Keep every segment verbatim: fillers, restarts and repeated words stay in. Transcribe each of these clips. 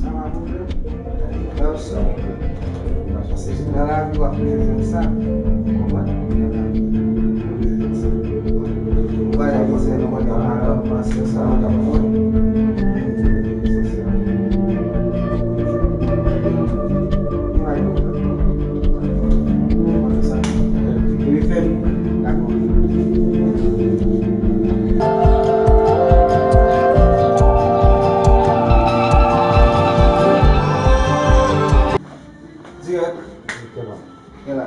Sa va pou mwen. Lè w sòt, paske nan lavi w ap vin jwenn sa, ou konprann? Ou pa janm panse nan mwen, nan panse sa, nan panse. Dirèk. Kela.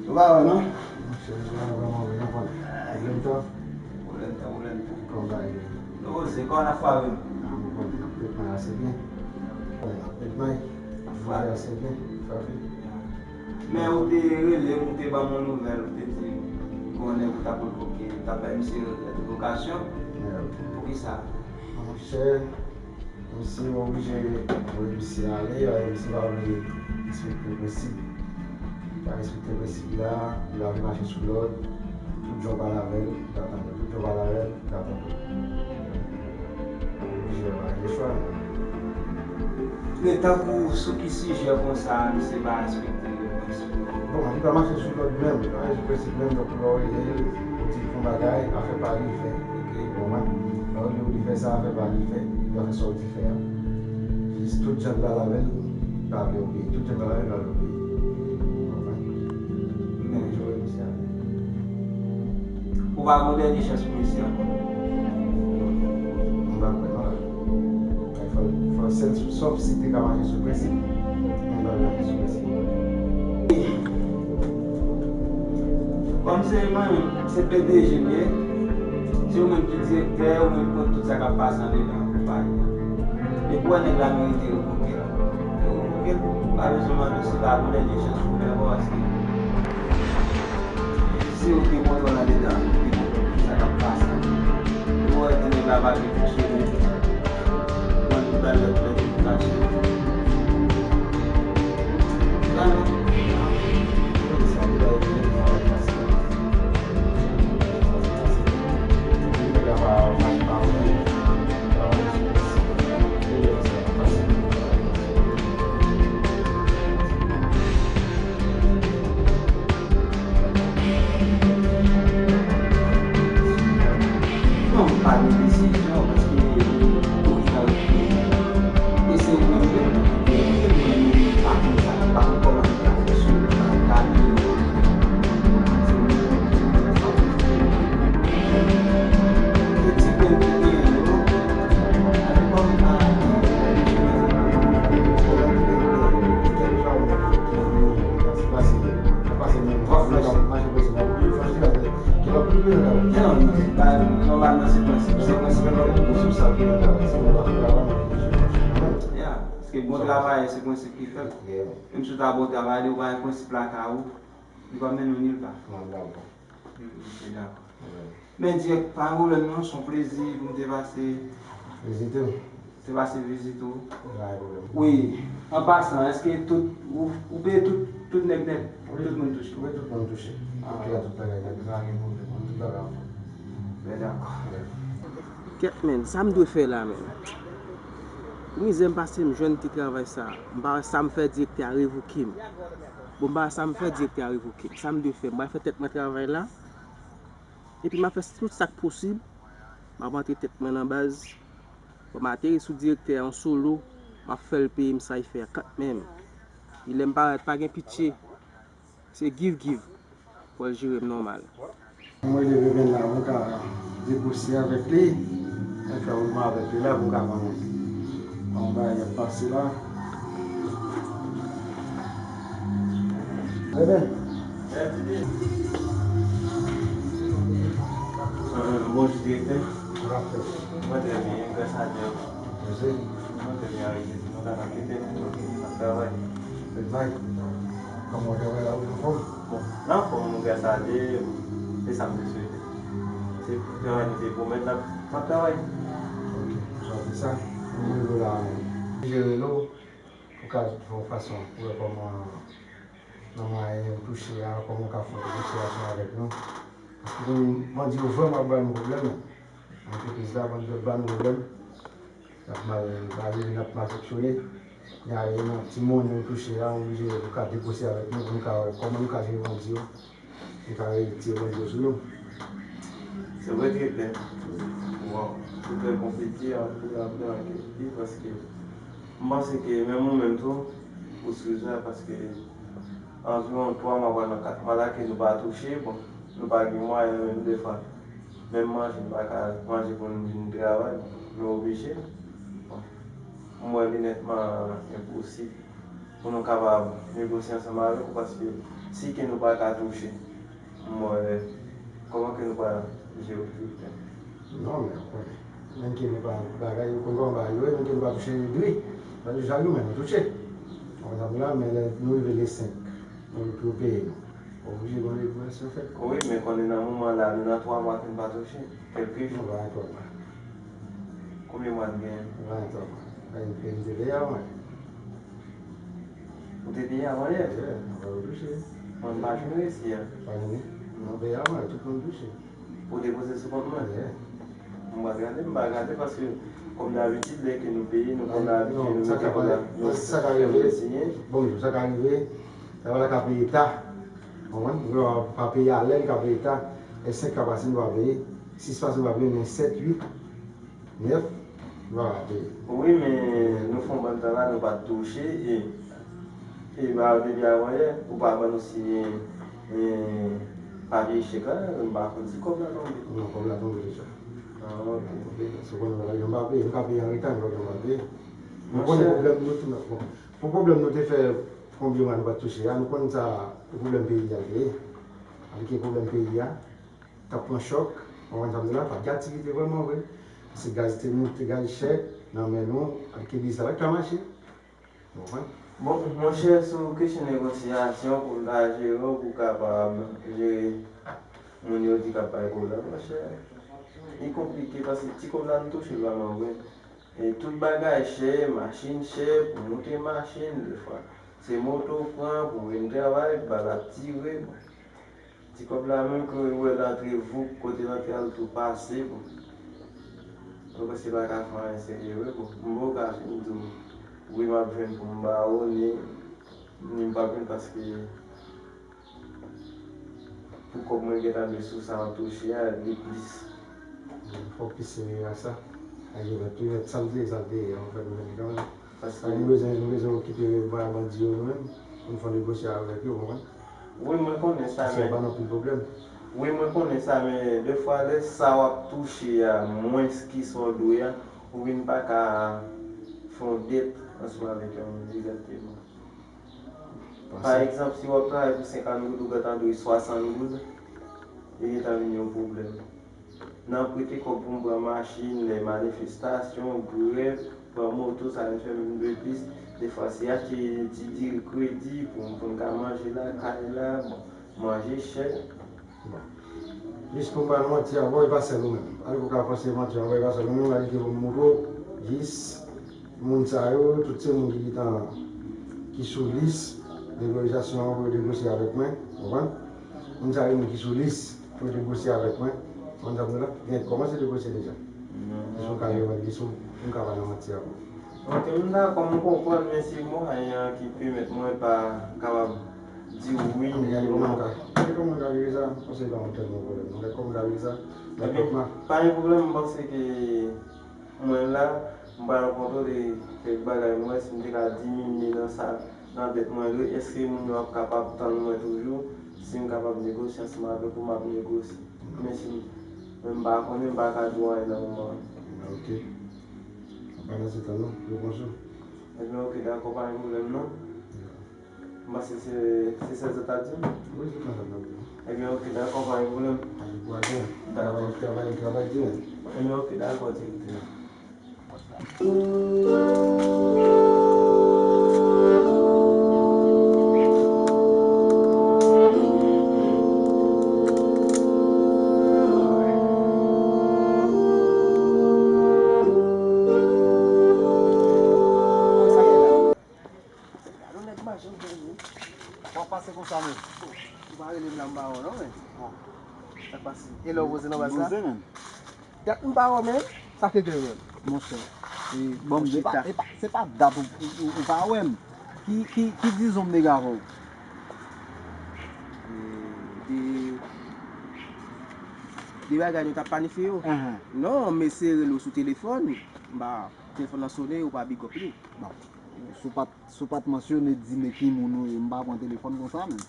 Ou pa wè non? Monchè, m pa vrèman wè non, konnen. Pwoblèm tan. Pwoblèm tan, pwoblèm tan. Kòman bagay yo? Nou poze, kòman n ap frape m? Ah, mwen konnen n ap fèt may ase byen. N ap fèt may. N ap frape ase byen. Frape. Men ou te rele m, ou te ban m yon nouvèl, ou te di gon nèg ou t ap revoke, ou t ap bay misye lèt revokasyon. Poukisa? Monchè, Misye oblije voye misye ale, misye pa vle respekte prensip. Li pa respekte prensip la, li pa vle mache sou lòd. Tout jan w pale avè l, li pa tande. Tout jan w pale avè l, li pa tande. Oblije pa gen chwa. Men tankou sou ki sijè konsa misye pa respekte prensip yo? Bon, li pa mache sou lòd menm, li pa mache sou prensip menm, donk lè w rele l, ou di l fè yon bagay, afè pa li l fè. Ou konprann? Lè w di w li fè sa, afè pa li l fè, li pa fè sa w di fè a. Jis tout jan l pale avè l, li pa vle obeyi. Tout jan l pale avè l, li pa vle obeyi. Ou konprann? Men, Joel, misye a. Ou pa gon dènye chans pou misye ankò? M pa kwè non la. Fò, fò sèl, sòf si te ka mache sou prensip, men pa mache sou prensip. Kòm se mwen menm, se P D G m ye, se ou menm ki direktè, ou menm ki konn tout sa k ap pase andedan konpayi a. Depi w wè nèg la merite revoke l, revoke l. Ou pa bezwen mande si pa gon dènye chans pou l ankò, paske se yo ki gen kontwòl andedan, yo ki gen kontwòl tout sa k ap pase. Ou wè ti nèg la pa gen fonksyone. Mwen, m pral lè pou lè edikasyon. Sa non. Sa li bay vini travay fasil. Sa se fasil. Nèg la pa, pa, pa vle. Travay sou fasil. Li bay sa fasil. Non, m pa gen desizyon, paske ou ki nan lòt peyi. E se ou menm menm ki te mete mwen pa konn sa, pa konn kòman li ka fonksyone, pa ka li. Se ou menm menm ki te mete mwen. E ti pèp ki genyen yo, ale kòm pa. Ya, paske Bon travay, se prensip ki fè l. Yeah. Menm si w ta bon travay, ou pa gen prensip lakay ou, li pa mennen w nil pa. Non, li pa bon. Mm, ok, dakò. Yeah. Men dirèk, pa gen pwoblèm non, se yon plezi pou m te pase. Vizite m. Te pase vizite w. Pa gen pwoblèm. Wi, an pasan, èske tout, ou, ou peye tout, tout nèg nèt? Wi. Tout moun touche? Wi, tout moun touche. Ah. Tout la, tout bagay nèt, pa gen pwoblèm, tout bagay anfòm. Ben, dakò. Yeah. Kèt, menn, sa m dwe fè la, menn? Pou mizè m pase, m jwenn ti travay sa. M pa wè sa m fè direktè a revoke m. Bon, m pa wè sa m fè direktè a revoke m. Sa m dwe fè? M pral fè tèt mwen travay la. Epi m ap fè tout sa k posib. M ap antre tèt mwen nan baz. Bon, m ateri sou direktè a an solo. M ap fè l peye m sa l fè a kat menm. E lè m parèt, pa gen pitye. Se give give pou l jere m nòmal. Mwen leve menn la pou m ka negosye avèk li. Mwen fè woulman avèk li la pou m ka konnen yon bagay k ap pase la. Leve. Mèsi. Bonjou direktè. Mwen trè byen, gras a Dye. Mwen trè byen, avèk Jezi, nou ka nan kite, nou ap travay. Fèt bay. Kòman w travay la, ou anfòm? Bon, n anfòm, gras a Dye, se sa m te swete. Se travay nou te pwomèt, n ap, n ap travay. Ok, jan di sa, nou rive la, jere nou, pou ka fè yon fason, pou wè kòman, nan mwayen ou touche a, kòman w ka fè yon negosyasyon avèk nou. Paske nou, mwen di yo vrèman ap ba nou pwoblèm, antrepriz la, bandi yo ap ba nou pwoblèm. N ap mal, n ap mal fonksyone. Gen nan ti monnen nou touche a, nou oblije pou ka negosye avèk nou, pou nou ka wè kòman nou ka jere bandi yo, nou ka retire bandi yo sou nou. Se vre, direktè. Bon, se trè konplike, anpil, anpil, anpil, paske m panse ke menm ou menm tou, ou sou sa, paske anviwon twa mwa, pral nan kat mwa la ke nou pa touche, bon, nou pa gen mwayen menm defwa. Menm manje, nou pa ka manje pou nou vin travay, nou oblije. Bon, m wè li nètman enposib pou nou kapab negosye ansanm avèk ou, paske si ke nou pa ka touche, m wè kòman ke nou pral jere w, direktè. Non, men ou konnen. Menm ke nou pa bagay, ou konn kòman bagay yo ye, menm ke nou pa touche diri. Sa nou touche. Ou konprann sa m di la, men lè nou rive le senk, nou pou yo peye nou. Oblije gen yon negosasyon fèt. Wi, men konnen nan moman la, nou nan twa mwa ke n pa touche. Kèlke jou. Nou pa gen twa mwa. Konbyen mwa n genyen? Nou pa gen twa mwa. Fè n, fè n te peye avan yè. Ou te peye avan yè? Yeah, nou pa touche. Mwen, m pa jwenn resi a. Pa jwenn? Non. Nou peye avan yè, tout moun touche. Ou depoze sou kont mwen? Yeah. M pa gade, m pa gade, paske kòm dabitid, lè ke nou peye, nou konn abitye, nou mete kòb la, nou fè nou siyen. Bon, sa ka rive. Travay la ka peye ta. Konprann? Ou pa peye alè, li ka peye ta. E senk ka pase, nou pa peye. Sis pase, nou pa peye, men sèt, uit, nèf, nou pa peye. Wi, men nou fè yon bann tan la, nou pa t touche, e, e ba yo depi avan yè, ou pa ban nou siyen, e, papye chèk la, m pa konn si kòb la tonbe. Non, kòb la tonbe deja. Ah, ok. Kòb la tonbe, se konnen bagay yo pa peye, nou ka peye an reta, men kòb yo pa peye. Nou konnen pwoblèm nou tou, bon. Pou pwoblèm nou te fè konbyen mwa nou pa t touche a, nou konn sa pou pwoblèm peyi a te ye. Aplike pwoblèm peyi a, t ap pran chòk, w konprann sa m di la, pa t gen aktivite vrèman vre. Paske gaz te moute, gaz chè nan men nou, aplike biznis la pa t ka mache. Ou konprann? Bon, monchè, sou kesyon negosyasyon pou m ta jere w, pou w kapab jere moun yo di k ap bay pwoblèm, monchè, li konplike paske ti kòb la nou touche vrèman vre. E tout bagay chè, machin chè, pou moute machin, defwa se moto w pran, pou w vin travay, bal ap tire, bon. Ti kòb la menm ke w wè l antre voup, kote l antre a l tou pase, bon. Mwen panse pa ka fè anyen serye vre, bon. M poko ka fin di w, wi, m ap jwenn pou m ba w, ni, ni m p ap jwenn paske pou kòb mwen gentan de sou sa an touche a, li plis. Fò w plis serye a sa. Ak yo mèt tou, mèt sa l te ye, sa l te ye, an fèt, nou mèt li kanmenm. Paske nou bezwen, nou bezwen okipe ba-, bandi yo nou menm, pou n fè negosye avèk yo, w konprann? Wi, mwen konnen sa, men. Paske yo ban nou anpil pwoblèm. Wi, mwen konnen sa, men defwa, lè sa w ap touche a mwens ki sa w dwe a, ou vin pa ka fè yon dèt ansanm avèk yo egzakteman. Pa egzanp, si w ap travay pou senkant goud, ou gentan dwe swasant goud, li gentan vin yon pwoblèm. Nan prete kòb pou m pran machin, lè manifestasyon, grèv, pran moto, sa vin fè menm de plis, Defwa se achte ti diri kredi pou, pou n ka manje lakay la, bon, manje chè. Bon. Jis pou m pa nan manti avè w, e pa sèl ou menm. Alò pou ka panse manti avè w, e pa sèl ou menm, alò pou m montre w, jis moun sa yo, tout se moun ki gentan, ki sou lis negosyasyon an pou yo negosye avèk mwen, ou konprann? Moun sa yo, moun ki sou lis pou yo negosye avèk mwen, konn sa m di la, gen kòmanse negosye deja. Jis pou m ka jwenn, jis pou m ka pa nan manti avè w. Ok, m dakò, m konprann, men se mwayen an ki pèmèt mwen pa kapab di wi. Gade kòman w ka, gade kòman w ka vire sa, paske pa yon tèlman pwoblèm. Gade kòman w ka vire sa, gade kòman. Pa gen pwoblèm, m panse ke mwen la, m pral kontwole kèk bagay, m wè si m te ka diminye nan sa, nan tèt mwen, wi, èske moun yo ap kapab tann mwen toujou, si m kapab negosye ansanm avèk ou, m ap negosye. Men si, men m pa konnen, m pa ka di w anyen nan moman an. Ok. Pandan se tan non, yo pran sou. Ebyen, ok, dakò, pa gen pwoblèm non. M panse se, se sa w t ap di m? Wi, se sa m t ap di w. Ebyen, ok, dakò, pa gen pwoblèm. Ann kouraje. Dakò. Travay, travay, travay di w. Ebyen, ok, dakò, direktè. Gade yon nèg mache w gen wi. W ap pase konsa menm. Ou pa rele m la m pa wè w non men. Sa k pase? E lè w poze nan baz la? Poze menm. Dat m pa wè w menm. Sa k te gen menm? Monchè, e, bon, se pa, e pa, se pa dat ou, ou, ou pa wè m. Ki, ki, ki dizon m te gen avè w? E, de, de bagay nou t ap planifye yo. Non, m eseye rele w sou telefòn. M pa, telefòn nan sone, ou pa big up li. Bon. Si w pa t, si w pa t mansyone di m e ki moun ou ye, m pa pran telefòn konsa menm.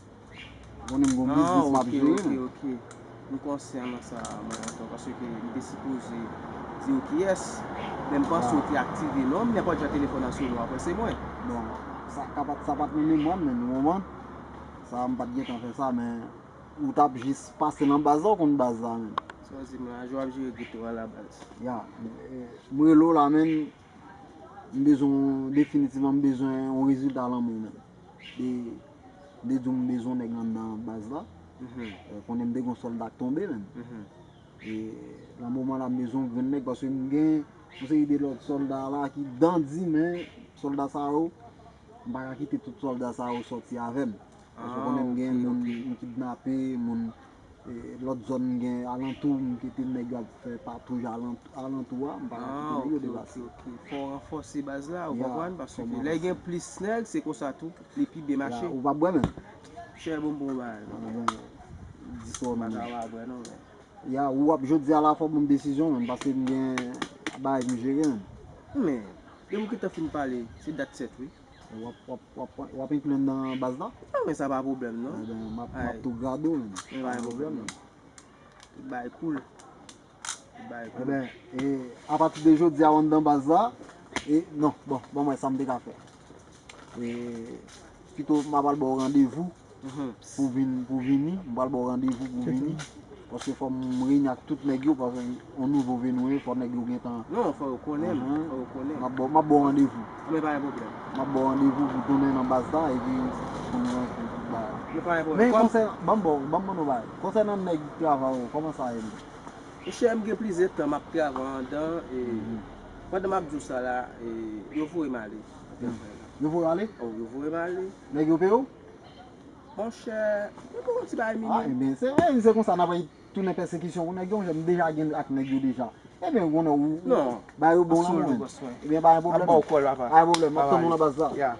Ou konnen m gon biznis m ap jere menm. Ah, ok, ok, ok. M konsyan nan sa, mwen ankò, paske m te sipoze di w kiyès, men m panse w te aktive non m, nenpòt jan telefòn nan sone w ap wè se mwen. Bon, sa ka pa t, sa pa t nan memwa m menm, ou konprann? Sa m pa t gentan fè sa, men ou t ap jis pase nan baz la, ou konn baz la menm. Sa w di m la, jan w ap jere geto a la baz. Ya, e, m rele w la menm, m bezwen, definitivman, m bezwen yon rezilta lan men w menm. E, m te di w m bezwen yon nèg anndan baz la. Mhm. E, konnen m te gon sòlda k tonbe menm. Mhm. E, lan moman la, m bezwen yon grenn nèg, paske m gen yon seri de lòt sòlda la ki dandi, men sòlda sa yo, m pa ka kite tout sòlda sa yo sòti avè m. Paske ou konnen m gen moun m kidnape, moun, e, lòt zòn m gen alantou, m kite nèg yo ap fè patwouj alantou, alantou a, m pa ka kite nèg yo deplase. Ah, ok, ok, ok. Fò w ranfòse baz la, ou konprann? Paske lè gen plis nèg, se konsa tou, li pi byen mache. Ya, ou p ap bwè menm? Chè bon, bon bagay. Ah, bon, di sa w menm. M pa ka pa bwè non, men. Ya, ou ap jodi a la fò w ban m desizyon menm, paske m gen bagay pou m jere menm. Men, depi w gentan fin pale, se dat sèt wi. W ap, w ap, w ap, w ap enkli m nan baz la? Non, men sa pa pwoblèm non. Ebyen, m ap, m ap tou grade w menm. Men pa gen pwoblèm non. Tout bagay cool. Tout bagay cool. Ebyen, e, apati de jodi a w anndan baz la, e, non, bon, ban m wè sa m te ka fè. E, pito m a pral ba w randevou pou vin, pou vini. M pral ba w randevou pou vini. Paske fò m reyini ak tout nèg yo, paske yon nouvo venu ye, fò nèg yo gentan. Non, fò yo konnen m, fò yo konnen m. M ap ba w, m ap ba w randevou. Anben, pa gen pwoblèm. M ap ba w randevou pou tounen nan baz la, epi pou nou rantre tout bagay. Men pa gen pwoblèm. Men konsènan, ban m ba w, ban m mande w bagay. Konsènan nèg travay ou, kòman sa ye menm? Monchè, m gen plizyè tan m ap travay anndan, e, pandan m ap di w sa la, e, yo voye m ale. Yo voye w ale? Oh, yo voye m ale. Nèg yo peye w? Monchè, yo peye w yon ti bagay minim. Ah, ebyen, se, se konsa n ap tounen pèsekisyon pou nèg yo, monchè, m deja gen ak nèg yo deja. Ebyen, konnen ou, non, bay yo bon nan mwen. Ebyen, pa gen pwoblèm. Ap ba w kòl, papa. Pa gen pwoblèm, m ap tann ou nan baz la. Ya.